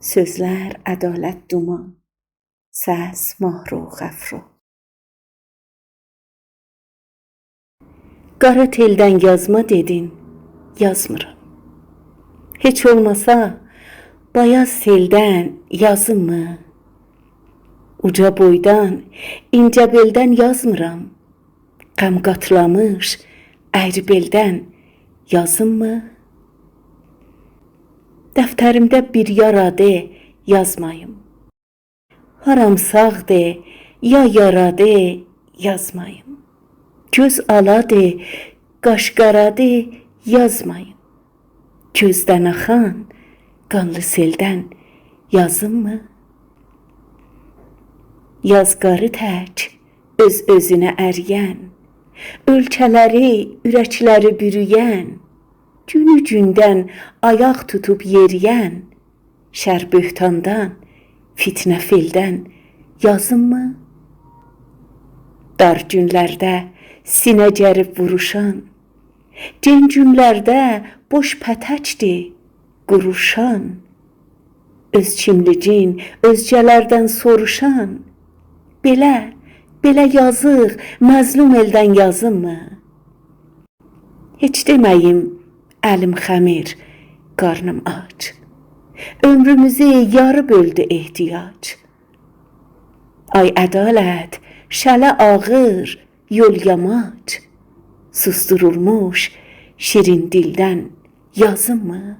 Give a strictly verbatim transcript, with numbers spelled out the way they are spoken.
سؤزلر عدالت دومان، سس ماهرخ افرا. قارا تئلدن یازما دئدین، یازمیرام. هئچ اولماسا بایاز تئلدن یازیممی؟ اوجا بویدان، اینجه بئلدن یازمیرام. غم قاتلامیش اَیری بئلدن یازیممی؟ دفتریمده بیر یار آدی یازماییم. هارام ساغدی، یا یارادی، یازماییم. گؤز آلادی، قاش قارادی، یازماییم. گؤزدن آخان قانلی سئلدن یازیممی؟ یاز قاری تک اؤز-اؤزونه اریین، اؤلکه‌لری، اورکلری بوروین، گونو گوندن آیاق توتوب یئریین، شر بهتاندان، فتنه فعلدن یازیممی؟ دار گونلرده سینه گریب ووروشان، گئن گونلرده بوش پتکدیر قوروشان، اؤز کیملیگین اؤزگه‌لردن سوروشان، بئله، بئله یازیق، مظلوم ائلدن یازیممی؟ هئچ دئمه‌ییم، الیم خمیر، قارنیم آج. عؤمروموزو یاری بؤلدو احتیاج. آی عدالت، شله آغیر، یول یاماج. سوسدورولموش شیرین دیلدن یازیممی؟